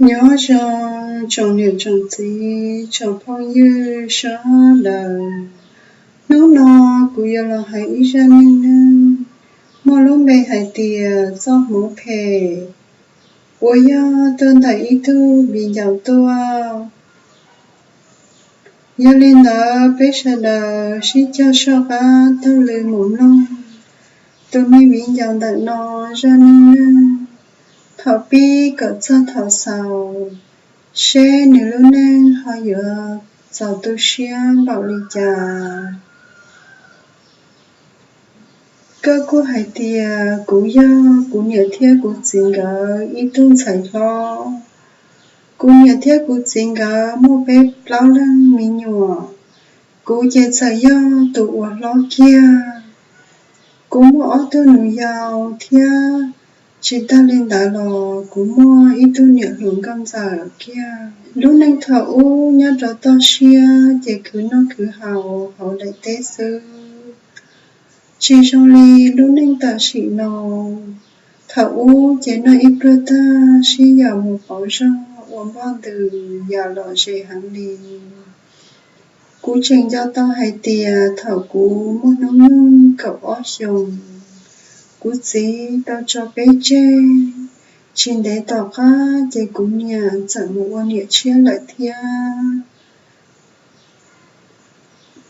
Nyob zoo tsoom niam tsoom txiv tsoom phooj ywg sawv daws, hnub no kuv yuav los hais ib zaj neej neeg muaj lub npe hais tias txoj hmoov phem uas yog tuaj ntawm ib tug viv ncaus tuaj. Yog li ntawd peb sawv daws sib cog soj qab taug lw mus mloog tus me viv ncaus ntawm no zaj neej neeg thaum pib kom txog thaum xaus, seb nws lub neej ho yuav txaus tu siab npaum li cas. Koj kuj hais tias kuv yog kuv niam thiab kuv txiv nkawd ib tug ntxhais hlob. Kuv niam thiab kuv txiv nkawd muaj peb plaub leeg me nyuam. Kuv ces txawm yog tus uas hlob kiag. Kuv muaj ob tug nus yau thiab, tsis tag li ntawd los kuv muaj ib tug niam hluas nkauj ntxawm kiag. Lub neej thaum ub nyob rau toj siab ces khwv noj khwv haus hauv daim teb xwb, tsis zoo li lub neej tam sim no. Thaum ub ces noj ib pluag tag sib yaum mus pauv zog ua npoj ntws yam lom zem heev li. Kuv tseem nco tau hais tias thaum kuv muaj hnub nyoog kaum ob xyoos, kuv txiv tau tso peb tseg. Tsis ntev tom qab ces kuv niam txawm mus ua niam tshiab lawm thiab.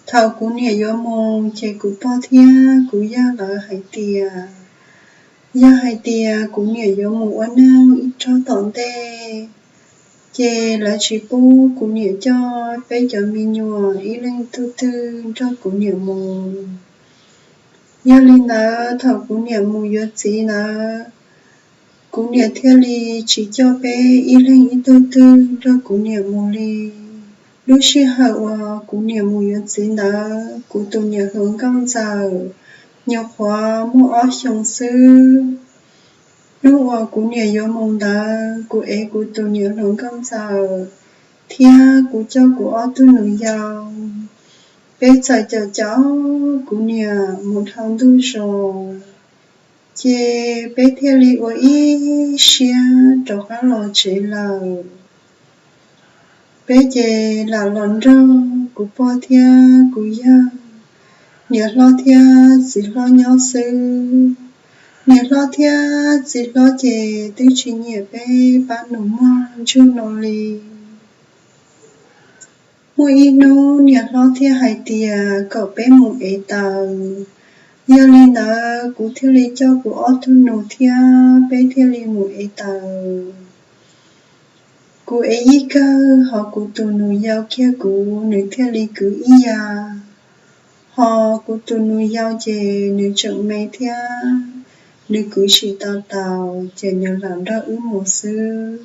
Thaum kuv niam yuav mus ces kuv pog thiab kuv yawg lawv hais tias, yog hais tias kuv niam yuav mus ua neej ib tog tom ntej, ces lawv tsis pub kuv niam coj peb cov me nyuam ib leeg tug twg nrog kuv niam mus. Yog li ntawd thaum kuv niam mus yuav txiv ntawd, kuv niam thiaj li tsis coj peb ib leeg ib tug twg nrog kuv niam mus li. Lub sij hawm uas kuv niam mus yuav txiv ntawd kuv tus niam hluas nkauj ntxawm nyuam qhuav muaj ob xyoos xwb. Hnub uas kuv niam yuav mus ntawd kuv ev kuv tus niam hluas nkauj ntxawm thiab kuv coj kuv ob tug nus yau, peb txawm caum caum kuv niam mus dhau ntuj zos, ces peb thiaj li ua ib siab rov qab los tsev lawm. Peb ces lam los nrog kuv pog thiab kuv yawg, niam hlob thiab txiv hlob nyob xwb. Niam hlob thiab txiv hlob ces twb tsis nyiam peb pab nus muag ntsuj no li. Muaj ib hnub niam hlob thiaj hais tias kom peb mus ev taws. Yog li ntawd kuv thiaj li coj kuv ob tug nus thiab peb thiaj li mus ev taws. Kuv ev ib kawg ho kuv tus nus yau kiag kuv nws thiaj li kwv ib ya. Ho kuv tus nus yau ces nws tseem me thiab, nws kwv tsis tau taws ces nws lam nrog wb mus xwb.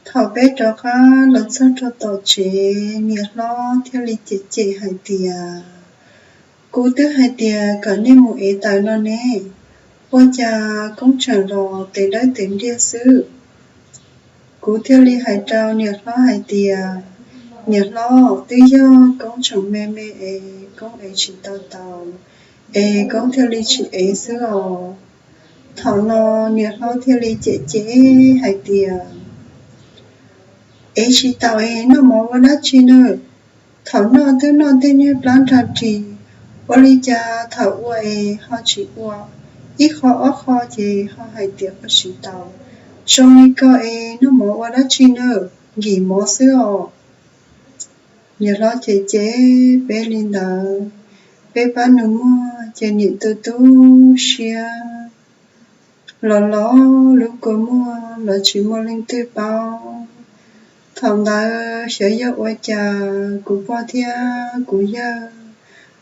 Thaum peb rov qab los txog rau tom tsev, niam hlob thiaj li cem cem hais tias, kuv twb hais tias kom nej mus ev taws no ne, ua cas koob tseem los tes dawb tes ndiag xwb? Kuv thiaj li hais rau niam hlob hais tias, niam hlob, twb yog koob tseem me me es koob ev tsis tau taws, es koob thiaj li tsis ev xwb os. Thaum no niam hlob thiaj li cem cem hais tias, ev tsis taus es noj mov ua dab tsi na? Thaum noj twb noj tej niag plab nra ris, ua li cas thaum ua es ho tsis ua, ib qho ob qho ces ho hais tias ua tsis taus. Zoo li koj es noj mov ua dab tsi na, nkim mov xwb os. Niam hlob cem cem peb li ntawd, peb pab nus muag ces nim tu tu siab, los los lub kua muag los tsis muaj leej twg paub. Thaum ntawd xyov yog ua cas kuv pog thiab kuv yawg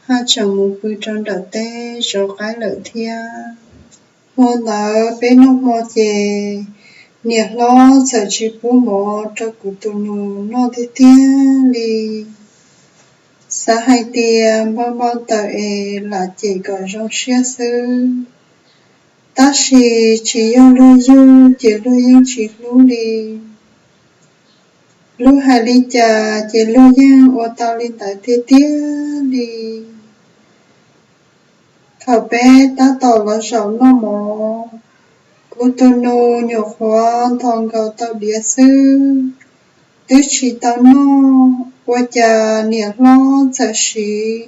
ho tseem mus pw rau nram teb zov qaib lawm thiab. Hmo ntawd peb noj hmo ces niam hlob txawm tsis pub mov rau kuv tus nus noj tiag tiag li. Xav hais tias npau npau taws es lam cem kom zoo siab xwb, tab sis tsis yog luag yug ces luag yeej tsis hlub li. Luag hais li cas ces luag yeej ua tau li ntawd tiag tiag li. Thaum peb tab tom los zaum noj mov, kuv Kuv tus nus nyuam qhuav nthos nkaus tau diav xwb, twb tsis tau noj, ua cas niam hlob txawm siv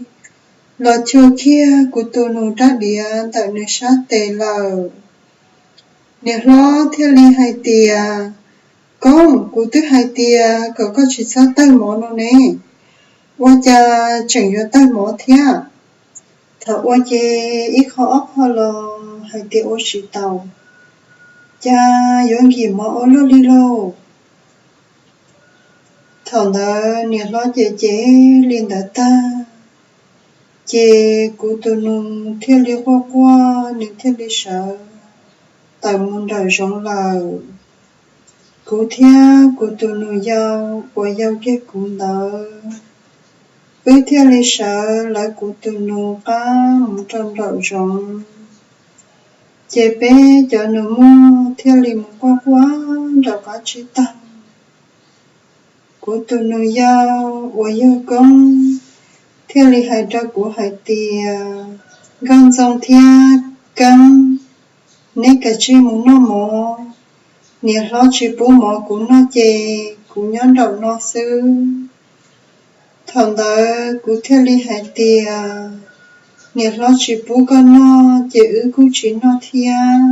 los chua kiag kuv tus nus rab diav ntawm nws sab tes lawm. Niam hlob thiaj li hais tias, Koob, kuv twb hais tias kom koj tsis txhob tawg mov no ne, ua cas tseem yuav tawg mov thiab? Thaum ua ces ib qho ob qho los hais tias ua tsis tau, cas yuav nkim mov ua luaj li lauj. Thaum ntawd niam hlob ces cem li ntawd tag, ces kuv tus nus thiaj li quaj quaj, nws thiaj li sawv tawm mus nraum zoov lawm. Kuv thiab kuv tus nus yau uas yau kiag kuv ntawd, wb thiaj li sawv lawv kuv tus nus qab mus rau nraum zoov. Ces peb cov nus muag thiaj li mus quaj quaj nraum qab tsib taug. Kuv tus nus yau uas yog Koob thiaj li hais rau kuv hais tias, Nkauj Ntxoo thiab Keeb, neb kav tsij mus noj mov, niam hlob tsis pub mov kuv noj ces kuv nyob nraum no xwb. Thaum ntawd kuv thiaj li hais tias, Niam hlob tsis pub koj noj ces wb kuj tsis noj thiab.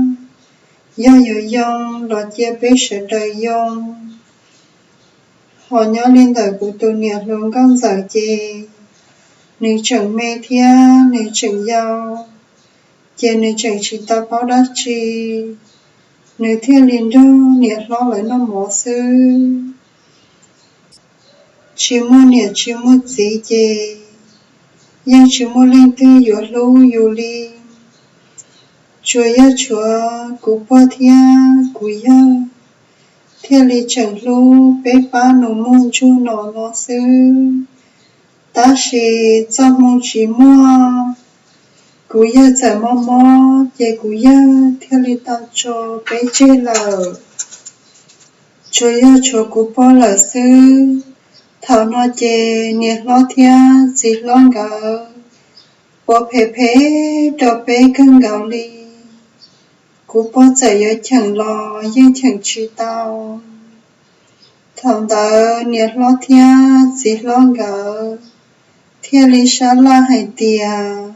Yog yuav yoo los cia peb sawv daws yoo. Ho nyob li ntawm kuv tus niam hluas Nkauj Ntxawm ces nws tseem me thiab nws tseem yau, ces nws tseem tsis tau paub dab tsi, nws thiaj li nrog niam hlob lawv noj mov xwb. Tsis muaj niam tsis muaj txiv ces yeej tsis muaj leej twg yuav hlub yus li. Tsuas yog tshuav kuv pog thiab kuv yawg thiaj li tseem hlub peb pab nus muag ntsuag no no xwb. Tab sis txoj hmoo tsis muaj, kuv yawg txawm mob mob ces kuv yawg thiaj li tau tso peb tseg lawm. Tsuas yog tshuav kuv pog lawm xwb. Thaum no ces niam hlob thiab txiv hlob nkawd ua phem phem rau peb kawg nkaus li. Kuv pog txawm yuav cheem los yeej cheem tsis tau. Thaum ntawd niam hlob thiab txiv hlob nkawd thiaj li sab laj hais tias,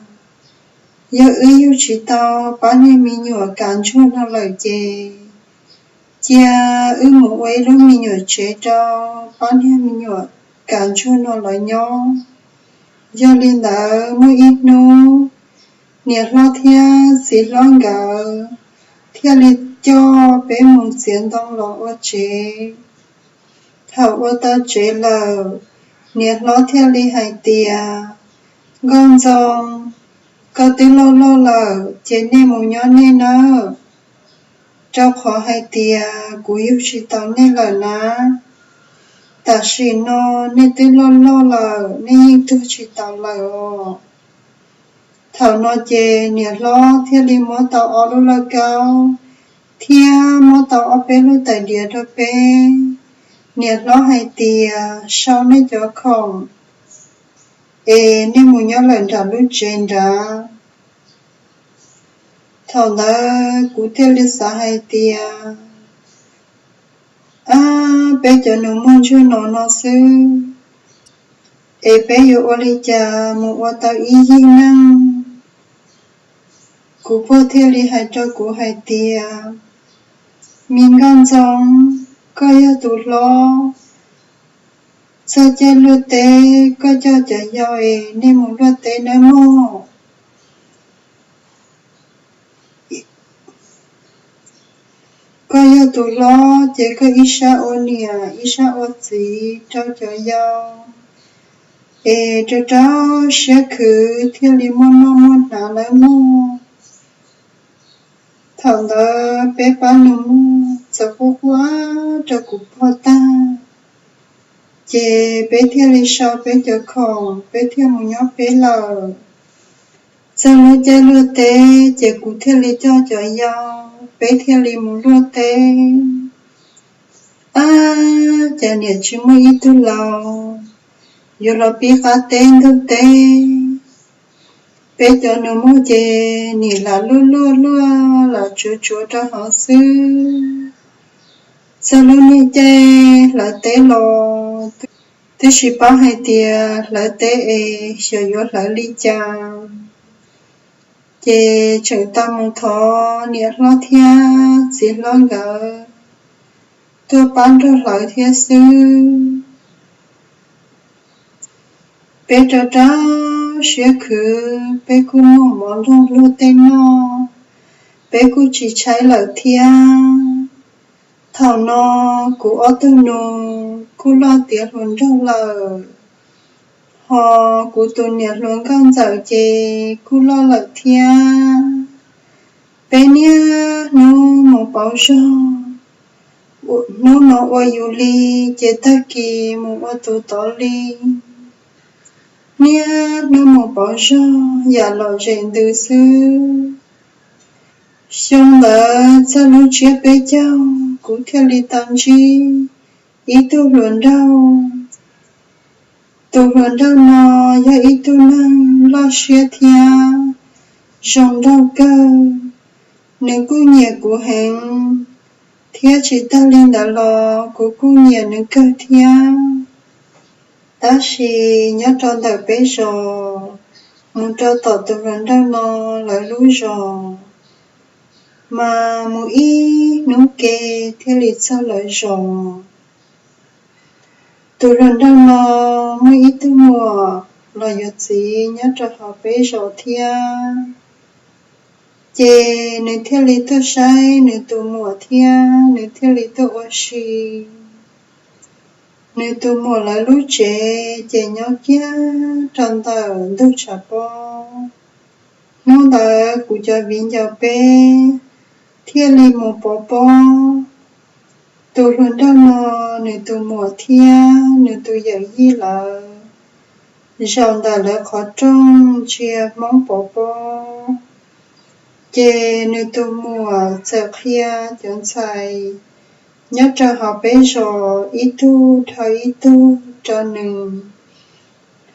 yog wb yug tsis tau pab niag me nyuam kav ntsuag no lawm ces cia wb mus ua ib lub me nyuam tsev rau pab niag me nyuam kav ntsuag no lawv nyob. Yog li ntawd muaj ib hnub niam hlob thiab txiv hlob nkawd thiaj li coj peb mus txiav ntoo los ua tsev. Thaum ua tau tsev lawm, niam hlob thiaj li hais tias, Nkauj Ntxoo, koj twb loj loj lawm ces nej mus nyob nej nawb, rau qhov hais tias kuv yug tsis tau nej lawm na. Tam sim no nej twb loj loj lawm, nej yeej tuag tsis tau lawm os. Thaum no ces niam hlob thiaj li muab tau ob lub lauj kaub thiab muab tau ob peb lub tais diav rau peb. Niam hlob hais tias, sau nej cov khoom es nej mus nyob lawm nram lub tsev nrad. Thaum ntawd kuv thiaj li xav hais tias, ab, peb cov nus muag ntsuag no no xwb, es peb yuav ua li cas mus ua tau ib yig neej? Kuv pog thiaj li hais rau kuv hais tias, me Nkauj Ntxoo, koj yog tus hlob, txog caij luaj teb koj coj cov yau es nej mus luaj teb nawb mog. Koj yog tus hlob ces koj ib sab ua niam ib sab ua txiv rau cov yau, es rau rau siab khwv thiaj li muaj noj muaj hnav nawb mog. Thaum ntawd peb pab nus muag txawm quaj quaj rau kuv pog tag, ces peb thiaj li sau peb cov khoom peb thiaj mus nyob peb lawm. Txog lub caij luaj teb ces kuv thiaj li coj cov yau, peb thiaj li mus luaj teb. Ab, cas niam tsis muaj ib tug laus yuav los pib qab teb ntug teb. Peb cov nus muag ces nim lam luaj luaj luaj lam tsuav tsuav rau hauv xwb. Txog lub niag caij hlawv teb los twb tsis paub hais tias hlawv teb es xyov yuav hlawv li cas, ces tseem tau mus thov niam hlob thiab txiv hlob nkawd tuaj pab nrog hlawv thiab xwb. Peb rau rau siab khwv, peb kuj muaj mov nrog luag tej noj, peb kuj tsis tshaib lawm thiab. Thaum no kuv ob tug nus kuj loj tiav hluas nraug lawm, ho kuv tus niam hluas nkauj ntxawm ces kuj loj lawm thiab. Peb niaj hnub mus pauv zog, hnub no ua yus li ces tag kis mus ua tus tod li. Niaj hnub mus pauv zog yam lom zem ntws xwb. Xyoo ntawd txog lub tsiab peb caug kuv thiaj li tau ntsib ib tug hluas nraug. Tus hluas nraug no yog ib tug neeg loj siab thiab zoo nraug kawg. Nws kuj nyiam kuv heev, thiab tsis tag li ntawd los kuv kuj nyiam nws kawg thiab. Tab sis nyob rau ntawm peb zos mus rau tom tus hluas nraug no lawv lub zos, mas mus ib hnub ke thiaj li txog lawv zos. Tus hluas nraug no muaj ib tug muam los yuav txiv nyob rau hauv peb zos thiab, ces nws thiaj li tuaj saib nws tus muam thiab nws thiaj li tuaj ua si. Nws tus muam lawv lub tsev ces nyob kiag rau ntawm ntug tshav pob. Hnub ntawd kuv cov viv ncaus peb thiaj li mus pov pob. Tus hluas nraug no, nws tus muam thiab nws tus yawm yij lawv zaum ntawm lawv qhov rooj ntsia Hmoob pov pob, ces nws tus muam txawm qhia cov ntxhais nyob rau hauv peb zos ib tug dhau ib tug rau nws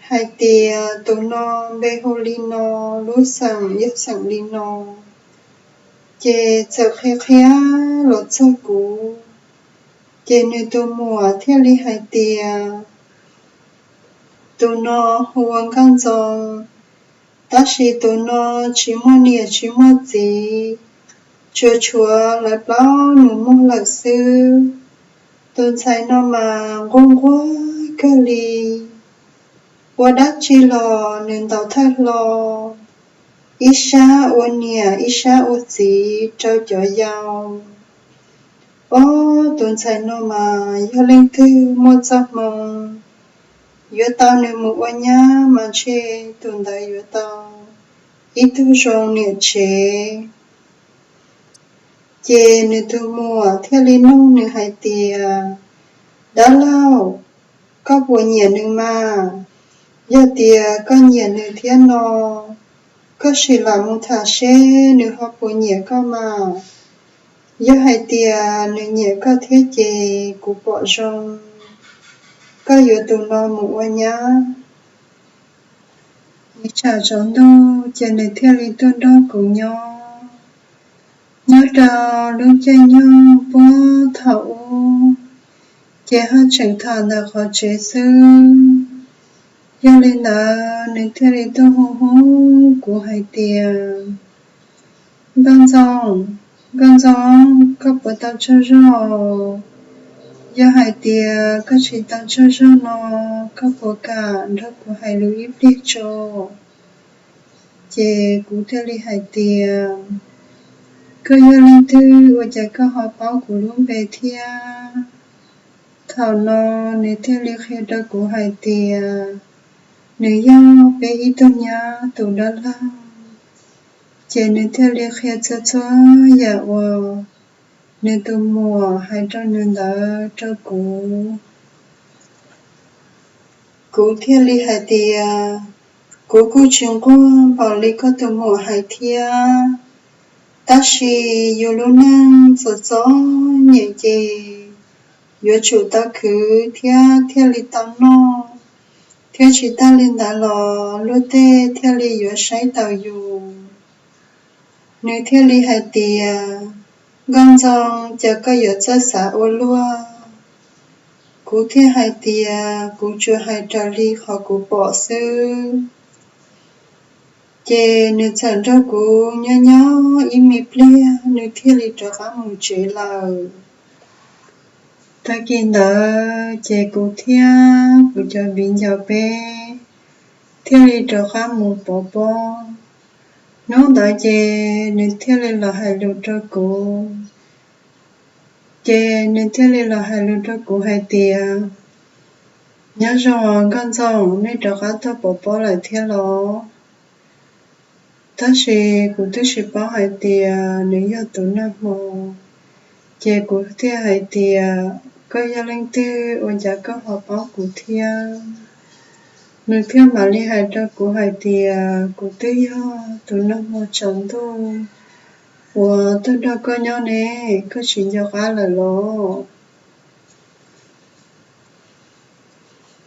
hais tias tus no npe hu li no, lub xeem yog xeem li no. Ces txawm qhia qhia los txog kuv, ces nws tus muam thiaj li hais tias tus no hu ua Nkauj Ntxoo, tab sis tus no tsis muaj niam tsis muaj txiv, tsuas tshuav lawv plaub nus muag lawm xwb. Tus ntxhais no mas nquag nquag kawg li, ua dab tsi los nws ntaus thawj hlo, ib sab ua niam ib sab ua txiv rau cov yau. Ob, tus ntxhais no mas yog leej twg muaj txoj hmoo yuav tau nws mus ua nyab mas ntshe tus ntawd yuav tau ib tug zoo niam tsev. Ces nws tus muam thiaj li nug nws hais tias, dab laug, koj puas nyiam nws mas? Yog tias koj nyiam nws thiab no, koj sim lam mus tham seb nws ho puas nyiam koj mas. Yog hais tias nws nyiam koj thiab ces kuv pom zoo koj yuav tus no mus ua nyab. Nws tsham tsaus ntuj ces nws thiaj li tuaj nrog kuv nyob. Nyob rau lub caij nyoog puag thaum ub, ces ho tseem tham ntawm qhov tsev xwb. Yog li ntawd nws thiaj li tuaj hu hu kuv hais tias, Nkauj Ntxoo, Nkauj Ntxoo, koj puas tau tsaug zog? Yog hais tias koj tsis tau tsaug zog no, koj puas kam nrog kuv hais lus ib pliag tso? Ces kuv thiaj li hais tias, koj yog leej twg ua cas koj ho paub kuv lub npe thiab? Thaum no nws thiaj li qhia rau kuv hais tias nws yog peb ib tug nyab tus dab laug. Ces nws thiaj li qhia txhua txhua yam uas nws tus muam hais rau nws ntawd rau kuv. Kuv thiaj li hais tias, kuv kuj tsis nquag npaum li koj tus muam hais thiab, tab sis yus lub neej txom txom nyem ces yuav tsum tau khwv thiab thiaj li tau noj. Thiab tsis tas li ntawd los luag tej thiaj li yuav saib taus yus. Nws thiaj li hais tias, Nkauj Ntxoo, cas koj yuav txawj xav ua luaj? Kuv thiaj hais tias, Kuv tsuas hais raws li qhov kuv pom xwb. Ces nws txawm nrog kuv nyob nyob ib me pliag, nws thiaj li rov qab mus tsev lawm. Tag kis ntawd ces kuv thiab kuv cov viv ncaus peb thiaj li rov qab mus pov pob. Hnub ntawd ces nws thiaj li los hais lus rau kuv. Ces nws thiaj li los hais lus rau kuv hais tias, Nyob zoo Nkauj Ntxoo, nej rov qab tuaj pov pob lawm thiab los? Tab sis kuv twb tsis paub hais tias nws yog tus nag hmo, ces kuv thiaj hais tias, Koj yog leej twg ua cas koj ho paub kuv thiab? Nws thiaj mam li hais rau kuv hais tias, Kuv twb yog tus nag hmo tsaus ntuj uas tuaj nrog koj nyob ne, koj tsis nco qab lawm los?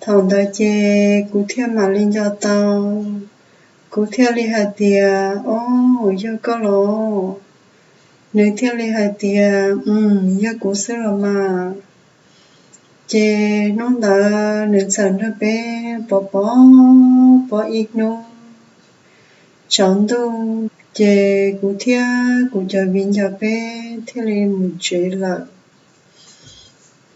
Thaum ntawd ces kuv thiaj mam li nco tau, kuv thiaj li hais tias, Ob, yog koj los? Nws thiaj li hais tias, Yog kuv xwb los mas. Ces hnub ntawd nws txawm nrog peb pov pob, pob ib hnub tsaus ntuj, ces kuv thiab kuv cov viv ncaus peb thiaj li mus tsev lawm.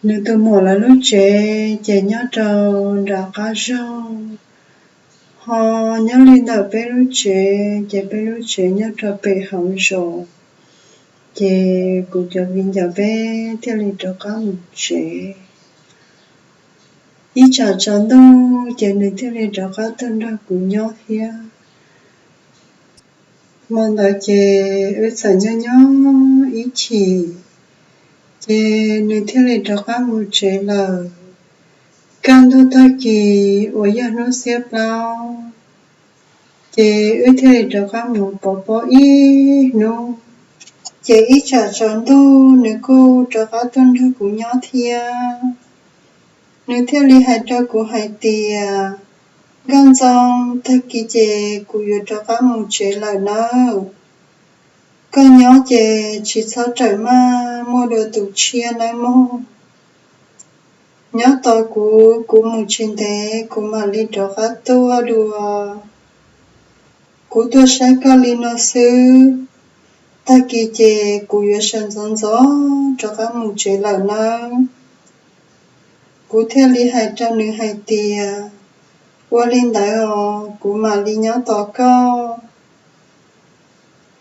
Nws tus muam lawv lub tsev ces nyob rau nram qab zog, ho nyob li ntawm peb lub tsev ces peb lub tsev nyob rau pem hauv zos. Ces kuv cov viv ncaus peb thiaj li rov qab mus tsev. Ib tsam tsaus ntuj ces nws thiaj li rov qab tuaj nrog kuv nyob thiab. Hmo ntawd ces wb txawm nyob nyob ib chim, ces nws thiaj li rov qab mus tsev lawm. Kaj ntug tag kis uas yog hnub xiab plaub, ces wb thiaj li rov qab mus pov pob ib hnub. Ces ib tsam tsaus ntuj nws kuj rov qab tuaj nrog kuv nyob thiab. Nws thiaj li hais rau kuv hais tias, Nkauj Ntxoo, tag kis ces kuv yuav rov qab mus tsev lawm nawb. Koj nyob ces tsis txhob rawm maj, muaj dua tus tshiab nawb mog. Nyob tos kuv, kuv mus tsis ntev kuv mam li rov qab tuaj dua. Kuv tuaj saib koj li no xwb, tag kis ces kuv yuav sawv ntxov ntxov rov qab mus tsev lawm nawb. Kuv thiaj li hais rau nws hais tias, Ua li ntawd os, kuv mam li nyob tos koj.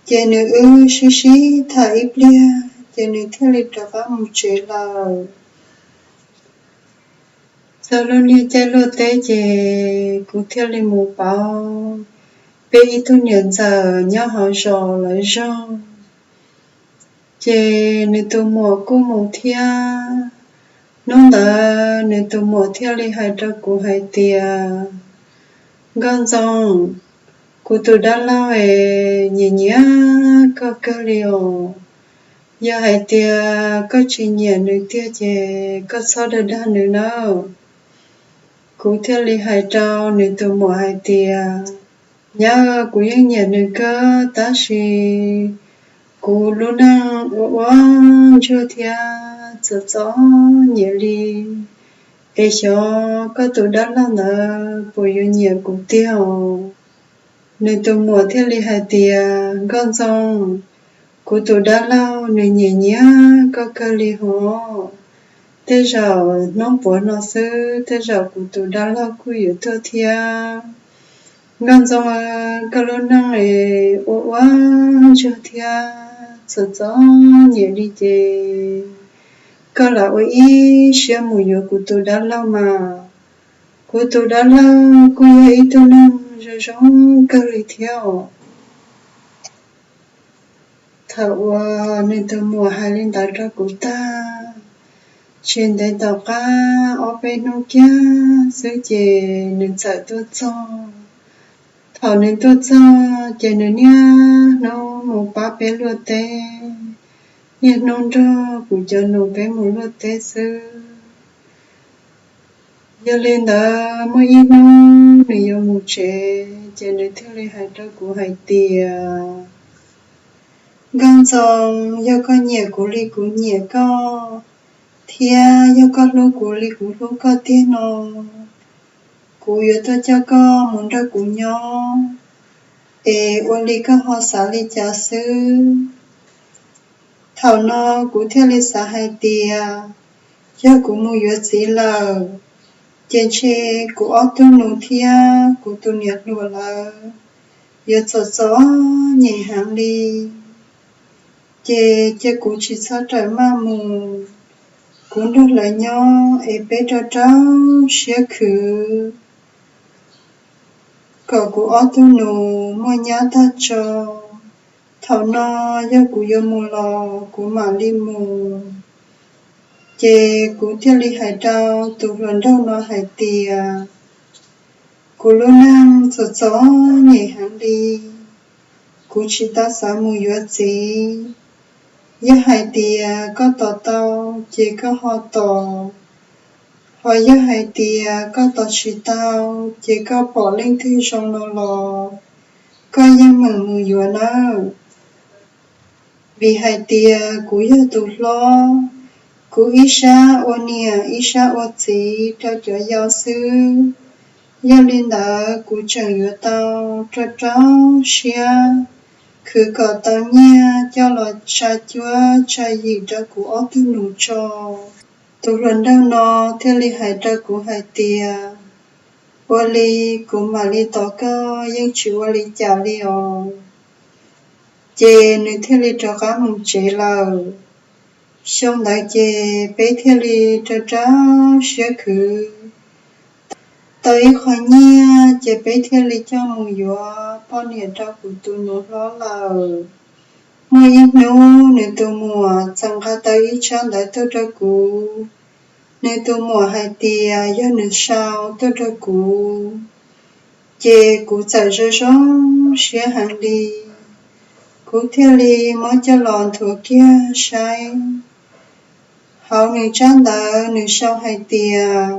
Ces nws wb sib sib tham ib pliag ces nws thiaj li rov qab mus tsev lawm. Txog lub niag caij luaj teb ces kuv thiaj li mus pauv peb ib tug niam ntxawm nyob hauv zos lawv zog, ces nws tus muam kuj mus thiab. Hnub ntawd nws tus muam thiaj li hais rau kuv hais tias, Nkauj Ntxoo, kuv tus dab laug es nyiam nyiam koj kawg li os. Yog hais tias koj tsis nyiam nws tiag ces koj txhob dag dag nws nawb. Kuv thiaj li hais rau nws tus muam hais tias, Nyab, kuv yeej nyiam nws kawg tab sis kuv lub neej ua ua ntsuag thiab txom txom nyem li, es xyov koj tus dab laug ntawd puas yuav nyiam kuv tiag os? Nws tus muam thiaj li hais tias, Nkauj Ntxoo, kuv tus dab laug nws nyiam nyiam koj kawg li hos. Tej zaum hnub puav no xwb tej zaum kuv tus dab laug kuj yuav tuaj thiab. Nkauj Ntxoo, koj lub neej es ua ua ntsuag thiab txom txom nyem li ces koj lam ua ib siab mus yuav kuv tus dab laug mas. Kuv tus dab laug kuj yog ib tug neeg zoo zoo kawg li thiab os. Thaum uas nws tus muam hais li ntawd rau kuv tag, tsis ntev tom qab ob peb hnub kiag xwb ces nws txawm tuaj txog. Thaum nws tuaj txog ces nws niaj hnub mus pab peb luaj teb, niaj hnub nrog kuv cov nus peb mus luaj teb xwb. Yog li ntawd muaj ib hnub nws yuav mus tsev, ces nws thiaj li hais rau kuv hais tias, Nkauj Ntxoo, yog koj nyiam kuv li kuv nyiam koj, thiab yog koj hlub kuv li kuv hlub koj tiag no, kuv yuav tuaj coj koj mus nrog kuv nyob, es ua li koj ho xav li cas xwb. Thaum no kuv thiaj li xav hais tias, yog kuv mus yuav txiv lawm, ces ntshe kuv ob tug nus thiab kuv tus niam hluas lawv yuav txom txom nyem heev li. Ces cia kuv tsis txhob rawm maj mus, kuv nrog lawv nyob es peb rau rau siab khwv, kom kuv ob tug nus muaj nyab tag tso. Thaum no yog kuv yuav mus los kuv mam li mus. Ces kuv thiaj li hais rau tus hluas nraug no hais tias, kuv lub neej txom txom nyem heev li, kuv tsis tau xav mus yuav txiv. Yog hais tias koj tos tau, ces koj ho tos, ho yog hais tias koj tos tsis tau, ces koj pom leej twg zoo no los koj yeej meem mus yuav nawb. Vim hais tias kuv yog tus hlob, kuv ib sab ua niam ib sab ua txiv rau cov yau xwb. Yog li ntawd kuv tseem yuav tau rau rau siab khwv kom tau nyiaj coj los tsa cuab tsa yim rau kuv ob tug nus tso. Tus hluas nraug no thiaj li hais rau kuv hais tias, ua li kuv mam li tos koj, yeej tsis ua li cas li os. Ces nws thiaj li rov qab mus tsev lawm. Xyoo ntawd ces peb thiaj li rau rau siab khwv tau ib qho nyiaj, ces peb thiaj li coj mus yuav poj niam rau kuv tus nus hlob lawm. Muaj ib hnub nws tus muam txawm nqa tau ib tsab ntawv tuaj rau kuv. Nws tus muam hais tias yog nws sau tuaj rau kuv, ces kuv txawm zoo zoo siab heev li. Kuv thiaj li muab coj los nthuav kiag saib. Hauv nws tsab ntawv nws sau hais tias,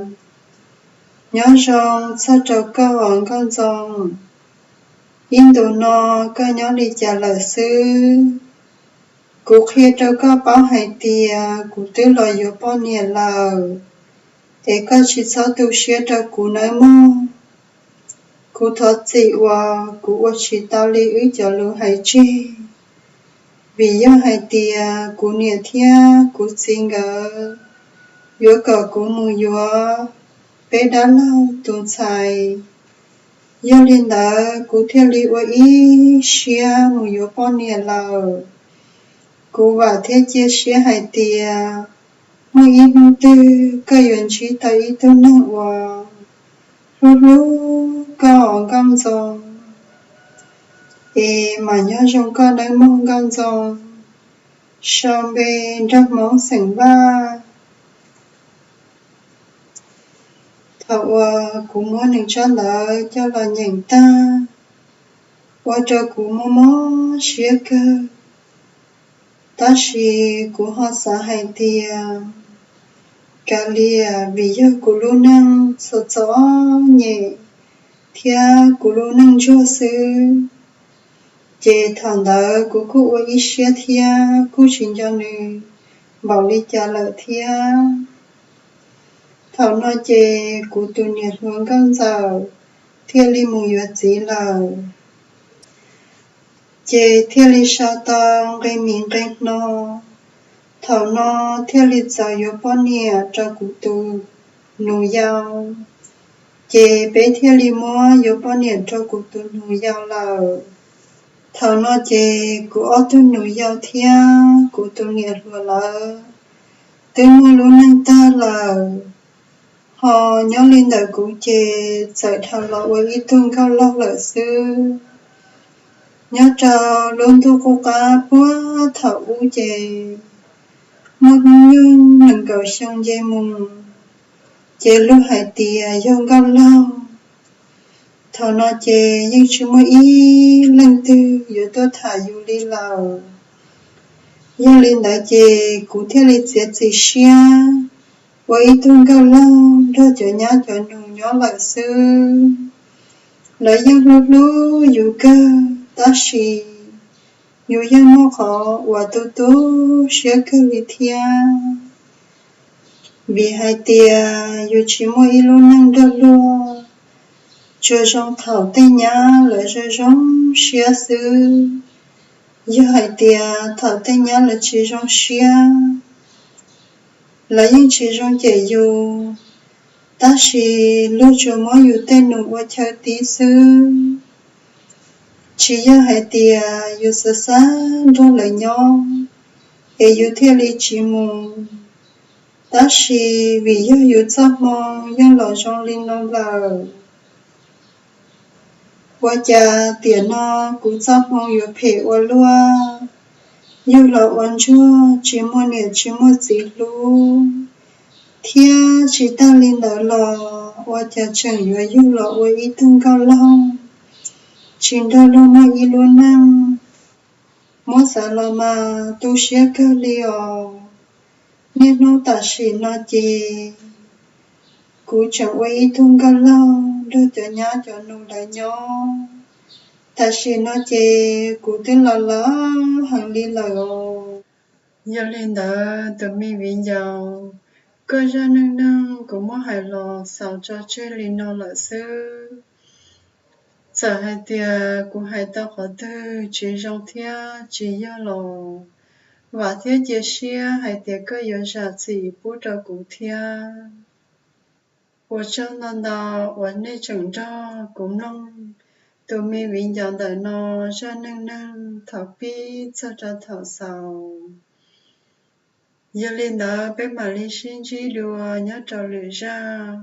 nyob zoo txog rau koj os Nkauj Ntxoo, ib ntus no koj nyob li cas lawm xwb? Kuv qhia rau koj paub hais tias kuv twb los yuav poj niam lawm, es koj tsis txhob tu siab rau kuv nawb mog. Kuv thov txim uas kuv ua tsis tau li wb cov lus hais tseg, vim yog hais tias kuv niam thiab kuv txiv nkawd yuav kom kuv mus yuav peb dab laug tus ntxhais. Yog li ntawd kuv thiaj li ua ib siab mus yuav poj niam lawm. Kuv vam thiab cia siab hais tias muaj ib hnub twg koj yuav ntsib tau ib tug neeg uas hlub hlub koj os Nkauj Ntxoo, es mam nyob zoo koj nawb mog Nkauj Ntxoo. Sau npe nraug Hmoob xeem Vaj. Thaum uas kuv muab nws tsab ntawv coj los nyeem tag, ua rau kuv mob mob siab kawg. Tab sis kuv ho xav hais tias, kav liam, vim yog kuv lub neej txom txom nyem thiab kuv lub neej ntsuag xwb, ces thaum ntawd kuv kuj ua ib siab thiab kuj tsis nco nws npaum li cas lawm thiab. Thaum no ces kuv tus niam hluas Nkauj Ntxawm thiaj li mus yuav txiv lawm. Ces thiaj li sau tau nqe mis nqe hno, thaum no thiaj li txawm yuav poj niam rau kuv tus nus yau. Ces peb thiaj li muab yuav poj niam rau kuv tus nus yau lawm. Thaum no ces kuv ob tug nus yau thiab kuv tus niam hluas lawv twb muaj lub neej tag lawm. Ho nyob li ntawm kuv ces txawm dhau los ua ib tug nkauj laug lawm xwb. Nyob rau lub ntuj qub qab puag thaum ub ces muaj hnub nyoog nees nkaum xyoo nce mus, ces luag hais tias yog nkauj laug. Thaum no ces yeej tsis muaj ib leej twg yuav tuaj tham yus li lawm. Yog li ntawd ces kuv thiaj li txiav txim siab ua ib tug nkauj laug nrog cov nyab cov nus nyob lawm xwb. Lawv yeej hlub hlub yus kawg, tab sis yus yeej muaj qhov uas tu tu siab kawg li thiab. Vim hais tias yus tsis muaj ib lub neej nrog luag, tsuas zoo thaum tej nyab lawv zoo zoo siab xwb. Yog hais tias thaum tej nyab lawv tsis zoo siab, lawv yeej tsis zoo cem yus, tab sis luag tsuas muab yus tej nus ua chaw tib xwb. Tsis yog hais tias yus xav xav nrog lawv nyob es yus thiaj li tsis mus, tab sis vim yog yus txoj hmoo yeej los zoo li no lawm. Ua cas tiam no kuv txoj hmoo yuav phem ua luaj, yug los ua ntsuag tsis muaj niam tsis muaj txiv hlub, thiab tsis tag li ntawd los ua cas tseem yuav yug los ua ib tug nkauj laug, tsis nrog luag muaj ib lub neej. Muab xav los mas tu siab kawg li os. Niaj hnub tam sim no ces kuv tseem ua ib tug nkauj laug nrog cov nyab cov nus lawv nyob, tam sim no ces kuv twb laus laus heev li lawm os. Yog li ntawd tus me viv ncaus, koj zaj neej neeg kuv muab hais los xaus tso tseg li no lawm xwb. Txawm hais tias kuv hais tau qhov twg tsis zoo thiab tsis yog los, vam thiab cia siab hais tias koj yuav zam txim pub rau kuv thiab. Ua tsaug ntau ntau uas nej tseem nrog kuv mloog tus me viv ncaus ntawm no zaj neej neeg thaum pib txog rau thaum xaus. Yog li ntawd peb mam li sib ntsib dua nyob rau lwm zaj.